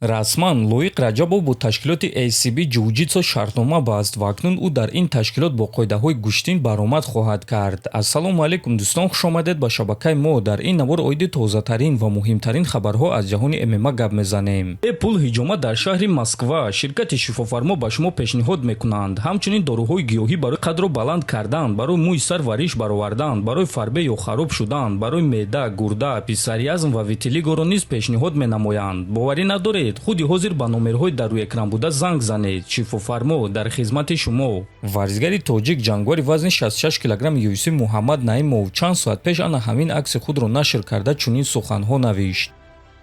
Расман Лоиқ Раҷабов бо ташкилоти ACB Ҷиу-Ҷитсу шартнома баст ва акнун ӯ дар ин ташкилот бо қоидаҳои гӯштин баромад хоҳад кард. Ассалому алайкум, дӯстон, хушомадед ба шабакаи мо. Дар ин навор оиди тозатарин ва муҳимтарин хабарҳо аз ҷаҳони ММА гап мезанем. Бепул ҳиҷома дар шаҳри Москва. Ширкати Шифофармо ба шумо пешниҳод мекунанд ҳамчунин доруҳои гиёҳӣ барои қадро баланд кардан, барои мӯи сар ва риш баровардан, барои фарбе ё хароб шудан, барои меъда, гурда, псориаз ва витилигоро низ пешниҳод менамоянд. Боварӣ надоред? Худи ҳозир ба номерҳои дар рӯи экран буда занг занед. Шифофармо дар хизмати шумо. Варзигари тоҷик, ҷангвари вазни 66 килограмм UFC Муҳаммад Наимов чанд соат пеш ана ҳамин акси худро нашр карда, чунин суханҳо навишт: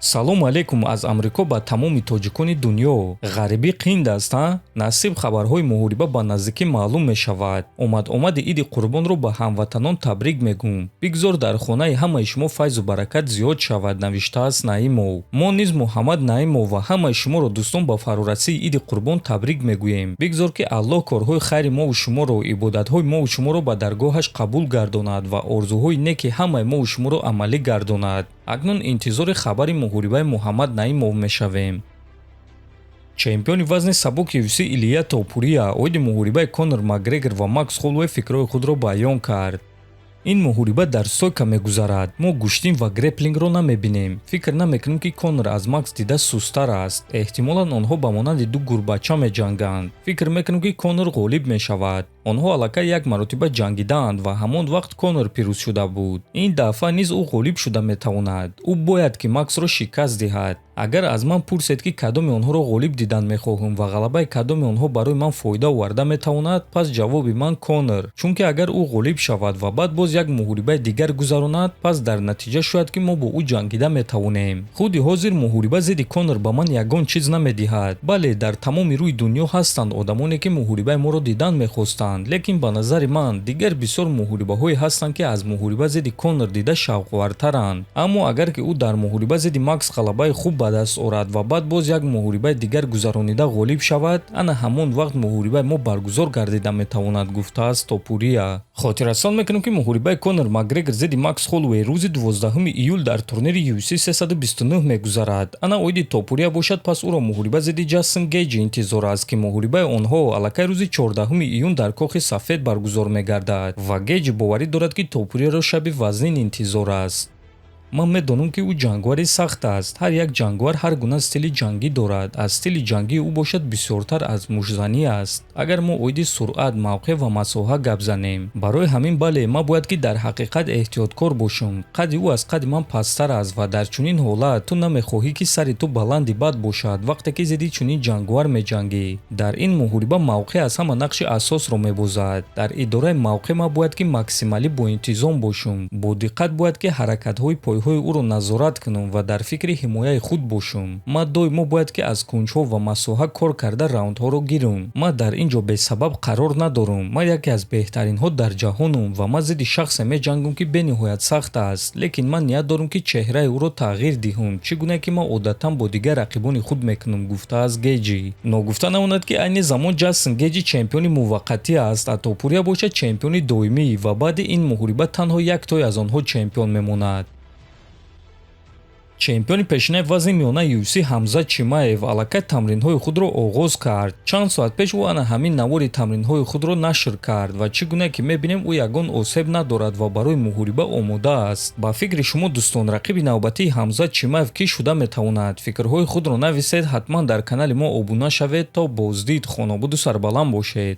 «Салому алейкум аз Амрико ба тамоми тоҷикони дунё. Ғарибӣ қинд аст, а? Насиб, хабарҳои муҳориба ба наздикӣ маълум мешавад. Омад-омади Иди Қурбонро ба ҳамватанон табрик мегӯм. Бигзор дар хонаи ҳамаи шумо файзу баракат зиёд шавад», навиштааст Наимов. Мо низ Муҳаммад Наимов ва ҳамаи шуморо, дӯстон, ба фарорасии Иди Қурбон табрик мегӯем. Бигзор, ки Аллоҳ корҳои хайри мову шуморо, ибодатҳои мову шуморо ба даргоҳаш қабул гардонад ва орзуҳои неки ҳамаи мову шуморо амалӣ гардонад. Акнун интизори хабари муҳорибаи Муҳаммад Наимов мешавем. Чемпиони вазни сабуки UFC Илия Топурия оиди муҳорибаи Конор Макгрегор ва Макс Холлоуэй фикрҳои худро баён кард. «Ин муҳориба дар стойка мегузарад. Мо гӯштин ва греплингро намебинем. Фикр намекунем, ки Конор аз Макс дида сусттар аст. Эҳтимолан, онҳо ба монанди ду гурбача меҷанганд. Фикр мекунем, ки Конор ғолиб мешавад. Онҳо аллакай як маротиба ҷангидаанд ва ҳамон вақт Конор пирӯз шуда буд. Ин дафъа низ ӯ ғолиб шуда метавонад. Ӯ бояд ки Максро шикаст диҳад. Агар аз ман пурсед, ки кадоми онҳоро ғолиб дидан мехоҳам ва ғалабаи кадоми онҳо барои ман фоида оварда метавонад, пас ҷавоби ман Конор, чунки агар ӯ ғолиб шавад ва баъд боз як муҳорибаи дигар гузаронад, пас дар натиҷа шояд ки мо бо ӯ ҷангида метавонем. Худи ҳозир муҳориба зидди Конор ба ман ягон чиз намедиҳад. Бале, дар тамоми рӯи дунё ҳастанд одамоне, ки муҳорибаи моро дидан мехостанд, лекин ба назари ман дигар бисёр муҳорибаҳое ҳастанд, ки аз муҳориба зидди Конор дида шавқовартаранд. Аммо агар ки ӯ дар муҳориба зидди Макс ғалабаи хуб ба даст орад ва баъд боз як муҳорибаи дигар гузаронида ғолиб шавад, ана ҳамон вақт муҳорибаи мо баргузор гардида метавонад», гуфтааст Топурия. Хотиррасон мекунем, ки муҳорибаи Конор Макгрегор зидди Макс Холлоуэй рӯзи 12 июл дар турнири UFC 329 мегузарад. Ана оиди Топурия бошад, пас ӯро муҳориба зидди Ҷастин Гейҷи интизор аст, ки муҳорибаи онҳо аллакай рӯзи 14 июн дар Кохи Сафед баргузор мегардад ва Гейҷи боварӣ дорад, ки Топурияро шаби вазнин интизор аст. «Ман медонам, ки ӯ ҷангвари сахт аст. Ҳар як ҷангвар ҳар гуна стили ҷангӣ дорад. Аз стили ҷангии ӯ бошад, бисёртар аз муштзанӣ аст, агар мо оиди суръат, мавқеъ ва масоҳа гап занем. Барои ҳамин, бале, ман бояд ки дар ҳақиқат эҳтиёткор бошам. Қадди ӯ аз қадди ман пасттар аст ва дар чунин ҳолат ту намехоҳӣ, ки сари ту баланди бад бошад, вақте ки зидди чунин ҷангвар меҷангӣ. Дар ин муҳориба мавқеъ аз ҳама нақши асосро мебозад. Дар идораи мавқеъ ман бояд ки максималӣ боинтизом бошам, бодиққат бояд ки ҳаракатҳои пойҳои ӯро назорат кунам ва дар фикри ҳимояи худ бошам. Ман доимо бояд ки аз кунҷҳо ва масоҳа кор карда, раундҳоро гирам. Ман дар ин ҷо бесабаб қарор надорам. Ман яке аз беҳтаринҳо дар ҷаҳонам ва ман зидди шахсе меҷангам, ки бениҳоят сахт аст, лекин ман ният дорам, ки чеҳраи ӯро тағйир диҳам, чӣ гуна ки ман одатан бо дигар рақибони худ мекунам», гуфтааст Геҷи. Ногуфта намонад, ки айни замон Ҷастин Геҷи чемпиони муваққатӣ аст, а Топурия бошад, чемпиони доимӣ ва баъди ин муҳориба танҳо яктое аз онҳо чемпион мемонад. Чемпиони пешинаи вазни миёнаи UFC Ҳамзат Чимаев аллакай тамринҳои худро оғоз кард. Чанд соат пеш ӯ ана ҳамин навори тамринҳои худро нашр кард ва чӣ гуна ки мебинем, ӯ ягон осеб надорад ва барои муҳориба омода аст. Ба фикри шумо, дӯстон, рақиби навбатии Ҳамзат Чимаев кӣ шуда метавонад? Фикрҳои худро нависед, ҳатман дар канали мо обуна шавед. То боздид, хонободу сарбаланд бошед.